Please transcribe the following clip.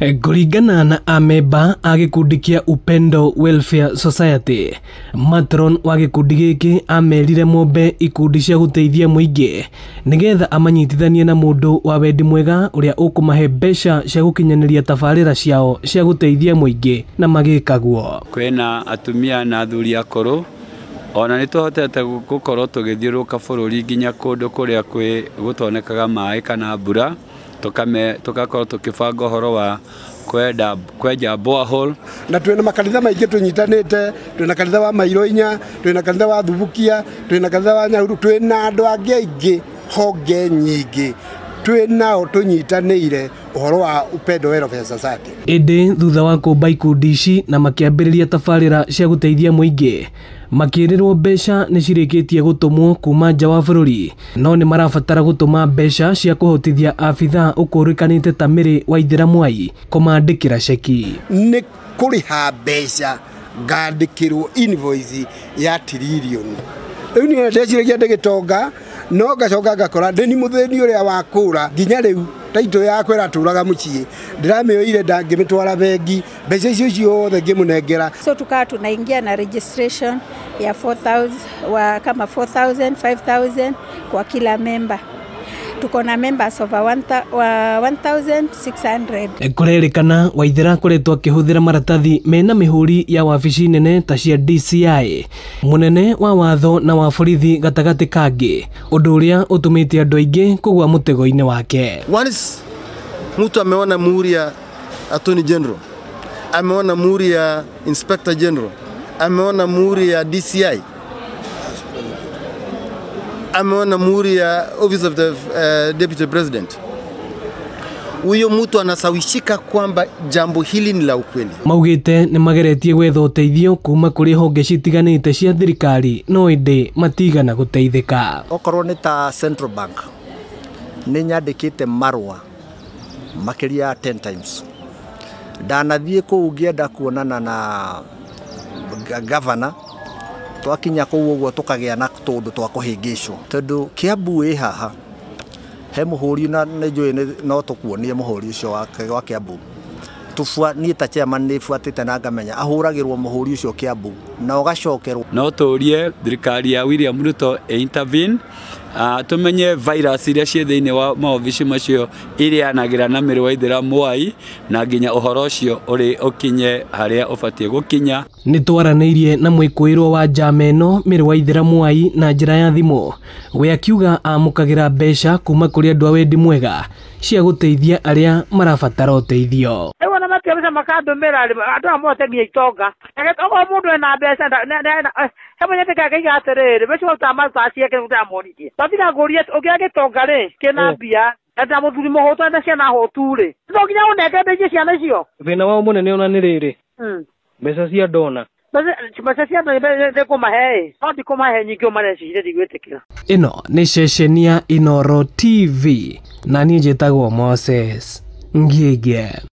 Kũringana na amemba a gĩkundi kĩa Upendo Welfare Society, matron wa gĩkundi gĩkĩ amerire mombe ikundi cia gũteithia mũingĩ nĩgetha amanyitithanie na mũndũ wa wendi mwega ũrĩa ũkũmahe mbeca cia gũkinyanĩria tabarĩra ciao cia gũteithia mũingĩ na magĩkaguo. Kwĩna atumia na athuri akũrũ ona nĩ tũhotete gũkorwo tũgĩthiũrũrũka bũrũri nginya kũndũ kũrĩa kwĩ gũtonekaga maĩ kana mbura, tũgakorwo tũkĩbanga ũhoro wa kwenja borehole. Na twĩna makanitha maingĩ tũnyitanĩte, twĩna kanitha wa Mairo Inya, twĩna kanitha wa Thubukia, twĩna kanitha wa Nyahururu, twĩna andũ angĩ aingĩ, honge nyingĩ twĩnao tũnyitanĩire ũhoro wa Upendo Welfare Society. Ĩndĩ thutha wa kũmba ikundi ici na makĩambĩrĩria tabarĩra cia gũteithia mũingĩ, makĩrĩrwo mbeca nĩ cirĩkĩtie gũtũmwo kuma nja wa bũrũri, no nĩ marabatara gũtũma mbeca cia kũhotithia abithaa ũkũrĩkanĩte ta Mary Waithera Mwai kũmandĩkĩra ceki. Nĩ kũrĩha mbeca ngandĩkĩrwo invoice ya tiririoni. Rĩu niĩ ndeciragia ndĩ gĩtonga, no ngacoka ngakora ndĩ ni mũthĩni ũrĩa wa kũra nginya rĩu taitũ yakwa ĩratũraga mũciĩ, ndĩramĩoire ndangĩmĩtwara bengi, mbeca icio ciothe ngĩmũnengera. So tukawa tunaingia na registration ya 4,000 wa kama 4,000 5,000 kwa kila member. Tuko na members over 1,600. Kũrerĩkana Waithera akoretwo akĩhũthĩra maratathi mena mĩhũri ya wabici nene ta cia DCI, mũnene wa watho na wa borithi gatagatĩ kangĩ, ũndũ ũrĩa ũtũmĩte andũ aingĩ kũgũa mũtego-inĩ wake. Once mtu ameona muhuri ya Attorney General, ameona muhuri ya Inspector General, ameona muhuri ya DCI, ameona muhuri ya Office of the Deputy President, huyo mtu anasawishika kwamba jambo hili ni la ukweli. Maugĩte nĩ mageretie gwetha ũteithio kuma kũrĩ honge citiganĩte cia thirikari, no ĩndĩ matigana gũteithĩka. Okorwo nĩ ta Central Bank, nĩ nyandĩkĩte marũa makĩria ya 10 times. Ndanathiĩ kũu ngĩenda kuonana na governor, twakinya kũu ũguo tũkagĩa na tũndũ twa kũhĩngĩcwo, tondũ Kiambu ĩ haha he mũhũri na nĩ njũĩ no tũkuonie mũhũri ũcio wa Kiambu. Niĩ ta chairman nĩ buatĩte na ngamenya ahũragĩrwo mũhũri ũcio Kiambu na ũgacokerwo. No tũrie thirikari ya William Ruto intervene, tumenye virus iria ciĩ thĩinĩ wa maobici macio irĩanagĩra na Mary Waithera Mwai, na nginya ũhoro ũcio ũrĩ ũkinye harĩa ũbatiĩ gũkinya. Nĩ twaranĩirie na mwĩkũĩrwo wa njama ĩno Mary Waithera Mwai na njĩra ya thimũ, we akiuga amũkagĩra mbeca kuma kũrĩ andũ a wendi mwega cia gũteithia arĩa marabatara ũteithio. Rĩu ona matia mbeca makandũmĩra rĩ, andũ aya mote nginya itonga. Okorwo mũndũ ena mbeca, he mũnyende ngaiga atĩrĩrĩ, mbeca ũrutaga maruta ciake nĩguo ndĩramonirie. Twatiga ngũrie ũngĩoya gĩtonga rĩ, kĩna mbia, na mũthuri mũhũtu ena ciana hũtu rĩ, no nginya ũnenge mbeca ciana icio. Thĩna wao mũnene ona nĩ rĩrĩ, mbeca cia ndona. Mbeca cia ndona nĩngũmahe ĩ, no ndikũmahe nyingĩ ũmarecirie ndigwĩtĩkĩra. Ĩno nĩ ceceni ya Inooro TV na niĩ njĩtagwo Moses Ngige.